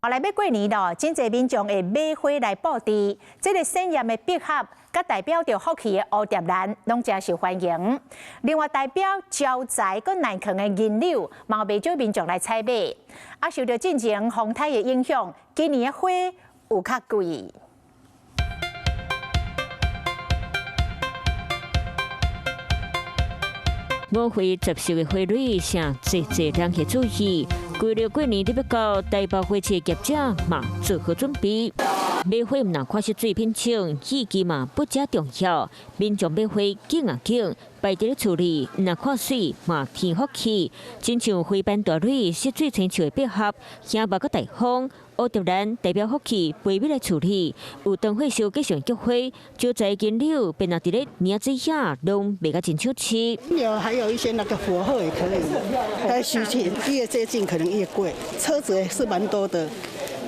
後來欲過年囉，真濟民眾會買花來佈置，這個鮮豔的百合，佮代表著福氣的蝴蝶蘭，攏誠受歡迎。另外，代表招財佮耐囥的銀柳，嘛有袂少民眾來採買。啊，受著進前風颱的影響，今年的花有較貴。五花十色的花蕊，成濟濟人去注意。規日過年得欲到，台北花市業者嘛做好準備。買花毋但看色水品種，意義嘛不只重要。民眾買花緊啊緊，擺佇咧厝裡，毋但看媠嘛添福氣。親像花瓣大蕊、色水親像的百合，聲目閣大方。蝴蝶蘭代表福氣，飛入來厝裡，有當歲燒吉祥菊花，招財金柳，便若佇咧領水遐，攏賣甲真搶市。有，還有一些那個火鶴也可以，但需求越接近可能越貴，車子也是蠻多的，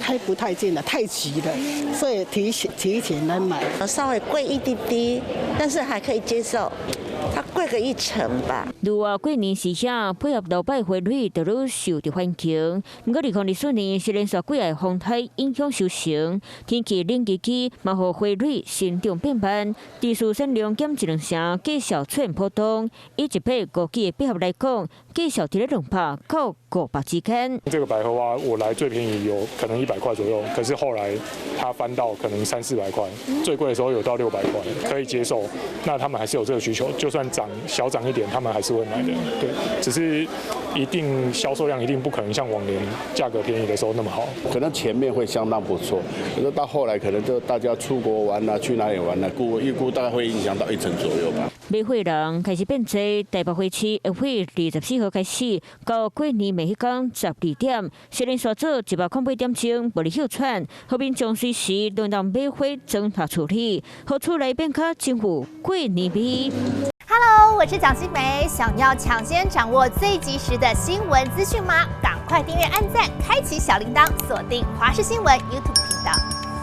開不太進了，太擠了，所以提前來買。稍微貴一滴滴，但是還可以接受。它貴個一成吧。如啊，過年時遐配合老擺花蕊，就愈受著歡迎。毋過2024年是連續幾个風颱影響收成，天氣冷吱吱，嘛予花蕊生長變慢，持續產量減一兩成，價數出現波動。以一批五季的百合來講，價數佇咧200到500之間。這個百合花我來最便宜有可能100塊左右，可是後來它翻到可能三四百塊，最貴的時候有到600塊，可以接受。那他們還是有這個需求，就算漲小漲一點，他們還是會買的。對，只是一定銷售量一定不可能像往年價格便宜的時候那麼好。可能前面會相當不錯，可是到後來可能就大家出國玩啦，去哪裡玩啦，估預估大概會影響到一成左右吧。買花人開始變濟，台北花市會24號開始，到過年尾彼工12點，雖然煞做108點鐘，無咧歇喘，予民眾隨時攏當買花裝下厝裡，予厝內變較真有過年味。 Hello，我是蔣新梅，想要搶先掌握最及時的新聞資訊嗎？趕快訂閱、按讚、開啟小鈴鐺，鎖定華視新聞 YouTube 頻道。